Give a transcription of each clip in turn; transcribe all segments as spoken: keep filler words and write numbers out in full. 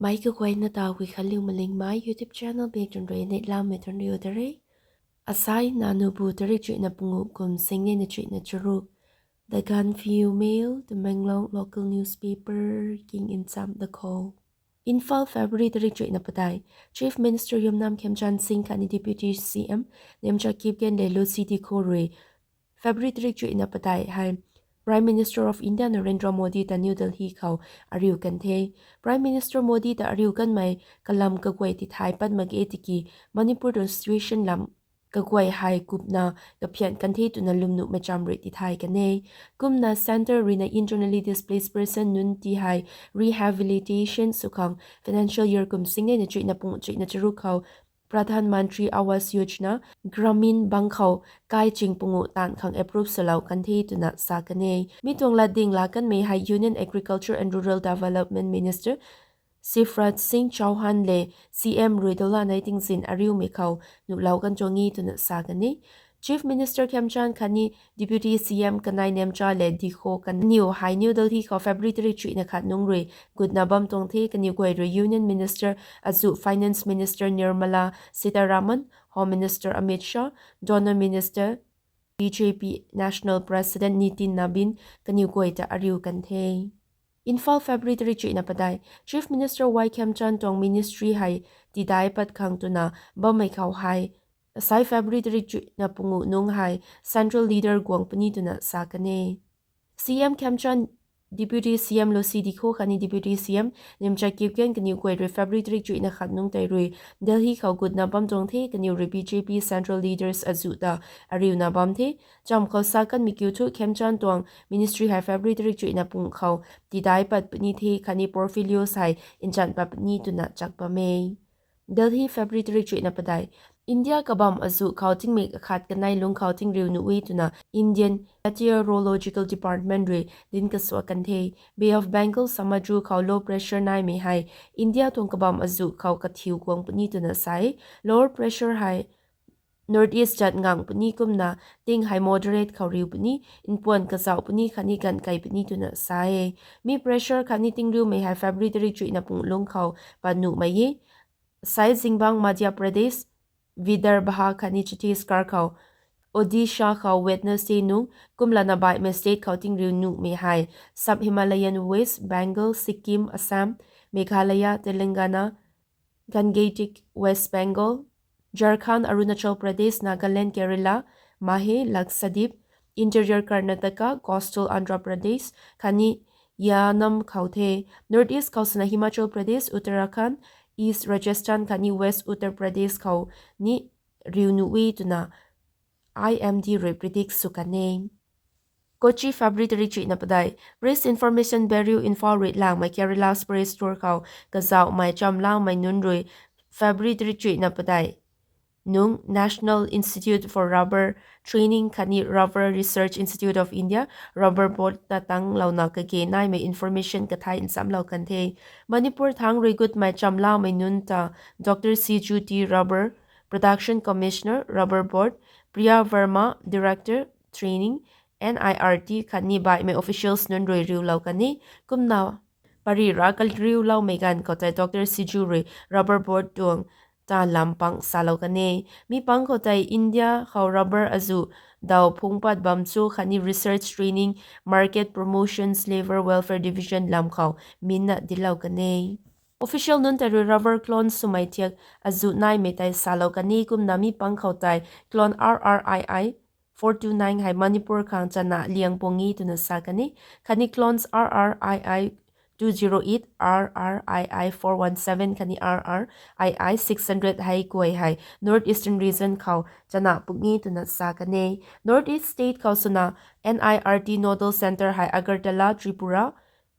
Mei kaguayna ta Guikhanliu Malingmei YouTube channel bek tun rui neihlamei tun riu ta re. Asai na nubu tarik chuihna panguh kum singnei na chuihna charuk. The Gaanphiu Mail, the Tamenglong local newspaper, king in cham the call. Imphal, February tarik chuihna padeih. Chief Minister Yumnam Khemchand Singh khatni Deputy C M Nemcha Kipgen le Lucy Dikho rui February tarik chuihna padeih hei Prime Minister of India Narendra Modi ta New Delhi khou ariu kan the. Prime Minister Modi ta ariu kanmei kalam kaguay tithay pat mak ge tiki Manipur tuang situation lam kaguay hei kupna kaphian kan the twna lwmnuhmei cham rui tithay kan e. Kumna centre ruina internally displaced person nunc ti hei rehabilitation sw khang financial year kum singnei na chuihna panguh chuihna charuk khou Pradhan Mantri Awas Yojana Gramin bang khou kai ching panguh taanv khang approve swlou kan the twna sa kan e. Mi tuang latding laa kanmei hei Union Agriculture and Rural Development Minister Shivraj Singh Chouhan le C M rui dola nei tingzin ariumei khou nuhlou kan tuang e twna sa kan e. Chief Minister Khemchand khatni Deputy C M kanei Nemcha le Dikho kaniw hei New Delhi khou February tarik chuihna khat nungc rui gutna bam tuang the. Kaniw guay rui Union Minister azuh Finance Minister Nirmala Sitharaman, Home Minister Amit Shah, DoNER Minister, B J P National President Nitin Nabin kaniw guay ta ariu kan the. Imphal, February tarik chuihna padeih. Chief Minister Y Khemchand tuang ministry hei tidai pat khang twna bammei khou hei asai February tarik chuihna panguh nungc hei central leader guang puni twna sa kan e. C M Khemchand, Deputy C M Lucy Dikho khatni Deputy C M Nemcha Kipgen kaniw guay rui February tarik chuihna khat nungc tei rui Delhi khou gutna bam tuang the. Kaniw rui B J P central leaders azuh ta ariuna bam the. Cham khou sa kanmei kiu thu Khemchand tuang ministry hei February tarik chuihna panguh khou tidai pat puni the khatni portfolios hei nchan pat puni twna chak bam e. Delhi, February tarik chuihna padeih. India kabamv azuh khou tingmik akhat kanei lungc khou tingriu nuh e twna Indian Meteorological Department rui dinc kasuak kan the. Bay of Bengal samudra khou low pressure naimei hei India tuang kabamv azuh khou kathiu guang puni twna sa e. Lower pressure hei North East jat ngang puni kumna ting hei moderate khou riu puni, mpuan kazauh puni khatni ganv kei puni twna sa e. Mi pressure khatni tingriumei hei February tarik chuihna panguh lungc khou pat nuhmei e. Sai zingbangc Madhya Pradesh, Vidarbha khatni Chhattisgarh khou, Odisha khou Wednesday nungc kumlana baihmei state khou tingriu nuhmei hei Sub Himalayan West Bengal, Sikkim, Assam, Meghalaya, Telangana, Gangetic West Bengal, Jharkhand, Arunachal Pradesh, Nagaland, Kerala, Mahe, Lakshadweep, Interior Karnataka, Coastal Andhra Pradesh khatni Yanam khou the. North East khou swna Himachal Pradesh, Uttarakhand, East Rajasthan khatni West Uttar Pradesh khou ni riu nuh e twna I M D rui predict sw kan e. Kochi, February tarik chuihna padeih. Press Information Bureau, Imphal rui langmei Kerala's Press Tour khou kazauhmei chamlaumei nunc rui February tarik chuihna padeih nungc National Institute for Rubber Training khatni Rubber Research Institute of India, Rubber Board ta tanglouna kage naimei information kathai nchamlou kan the. Manipur thangc rui gutmei chamlaumei nunc ta Doctor Siju T, Rubber Production Commissioner, Rubber Board, Priya Verma, Director, Training, N I R T khatni baihmei officials nunc rui riulou kan e. Kumna pary ra kariuloumei ganv khou tei Doctor Siju rui Rubber Board tuang ta lam pang salou kan e. Mi pang khou tei India khou rubber azuh daw phungc pat bam cho khatni research, training, market promotions, labour welfare division lam khou minna dinclou kan e. Official nunc tei rui rubber clone swmei thiak azuh naimei tei salou kan e. Kumna mi pang khou tei clone R R I I four two nine hei Manipur khang chana liang pung e twna sa kan e. Khatni clones R R I I two zero eight, R R I I four one seven khatni R R I I six hundred hei guay hei North Eastern Region khou chana pung e twna sa kan e. North East state khou swna N I R T Nodal Centre hei Agartala, Tripura,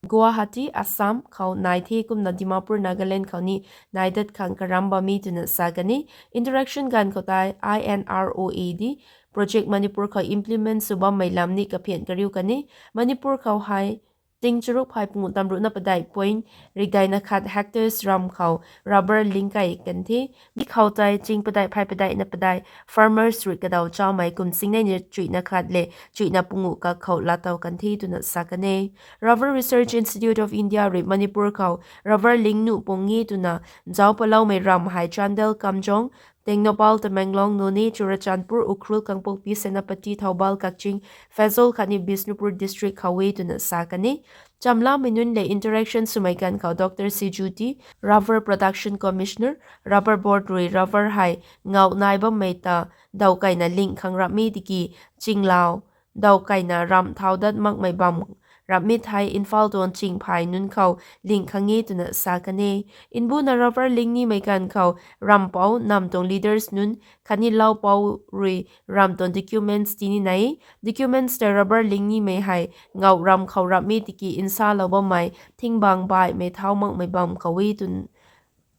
Guwahati, Assam khou nai the. Kumna Dimapur, Nagaland khou ni nai dat khang karam bam e twna sa kan e. Interaction ganv khou tei I N R O A D project Manipur khou implement sw bammei lam ni kaphian kariu kan e. Manipur khou hei Ching charuk phay pungu tamruhna padeih point rikdeina khat hectares ram khou rubber ling kai kan the. Mi khou tei ching padeih phay padeihna padeih farmers rui kadaw chamei kum singnei na chuihna khat le chuihna pungu kak khou laatow kan the twna sa kan e. Rubber Research Institute of India rui Manipur khou rubber ling nuh pung e twna zauc paloumei ram hei Chandel, Kamjong, Tengnoupal, Tamenglong, Noney, Churachandpur, Ukhrul, Kangpokpi, Senapati, Thoubal, Kakching, Pherzawl khatni Bishnupur district khou e twna sa kan e. Chamlamei nunc le interaction swmei ganv khou Dr Sijuti, Rubber Production Commissioner, Rubber Board rui rubber hei ngauh nai bammei ta dawkaina ling khang rapmi tiki chinglau dawkaina ramh thau dat makmei bam rapmi thei Imphal tuang ching phay nunc khou ling khang e twna sa kan e. Mbuna rubber ling nimei ganv khou ram pou, nam tuang leaders nunc khatni lau pou rui ram tuang documents tii ni nai e. Documents tei rubber ling nimei hei ngauh ram khou rapmi tiki nsalou bammei thingbang baihmei thau makmei bam khou e twna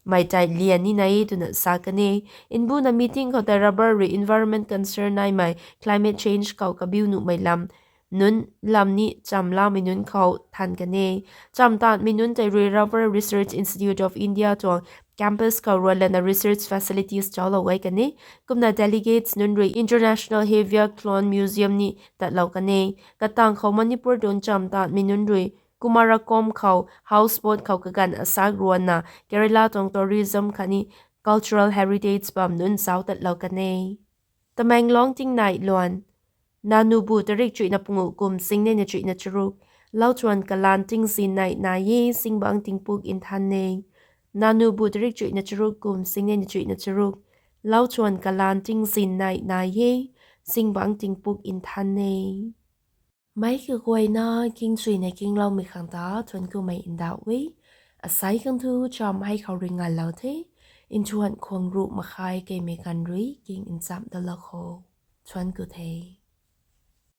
mei tei lian ni nai e twna sa kan e. Mbuna meeting khou tei rubber rui environment concern naimei climate change khou kabiu nuhmei lam nunc lam ni chamlamei nunc khou than kan e. Chamtatmei nunc tei rui Rubber Research Institute of India tuang campus khou ruanlana research facilities zauclou gay kan e. Kumna delegates nunc rui International Hevia Clone Museum ni tatlou kan e. Katang khou Manipur tuang chamtatmei nunc rui Kumarakom khou houseboat khou kaganv asak ruanna Kerala tuang tourism khatni cultural heritage bam nunc zauc tatlou kan e. Tamenglong tingnai luan. Nanubu tarik chuihna pungu kum singnei na chuihna charuk. Lauchuan kalan tingzin nai nai e, zingbangc tingpuk nthan e. Nanubu tarik chuihna charuk kum singnei na chuihna charuk. Lauchuan kalan tingzin nai nai e, zingbangc tingpuk nthan e. Meic kaguayna kingchuina kingloumei khang ta thuanc kumei ndauh e. Asei khang thu cham hei khou rui nganlou the. Nthuan khwang ruh makhai keimei ganv rui king nchamh dalou kho. Thuanc ku the.